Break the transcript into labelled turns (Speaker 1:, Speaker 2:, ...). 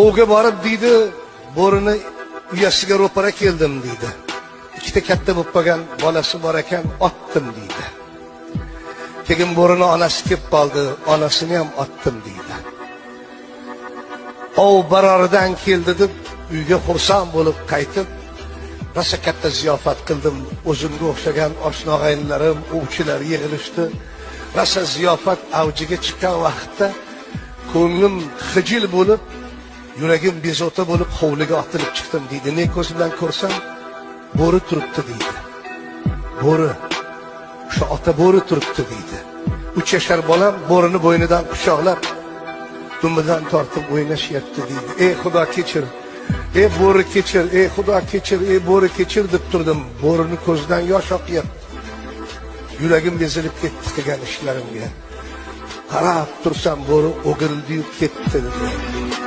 Speaker 1: Ovga borib deydi, bo'rini uyasiga ro'para keldim deydi. Ikkita katta bo'lib qolgan bolasi bor ekan, otdim deydi. Keyin bo'rini onasi kelib qoldi, onasini ham otdim deydi. Ov baroridan keldi deb uyga xursand bo'lib qaytib, rosa katta ziyofat qildim. O'zimga o'xshagan oshna og'aynilarim, ovchilar yig'ilishdi. Rosa ziyofat avjiga chiqqan vaqtda ko'nglim xijil bo'lib, yuragim bezovta bo'lib hovliga otilib chiqdim deydi. Ne ko'z bilan ko'rsam, bo'ri turibdi deydi. Bo'ri, o'sha ota bo'ri turibdi deydi. 3 yashar bolam bo'rini bo'ynidan quchoqlab, dumidan tortib o'ynashyapti deydi. Ey Xudo kechir, ey bo'ri kechir, ey Xudo kechir, ey bo'ri kechir deb turdim. Bo'rini ko'zidan yosh oqyapti. Yuragim ezilib ketdi qilgan ishlarimga. Qarab tursam bo'ri o'girildi-yu ketdi dedi.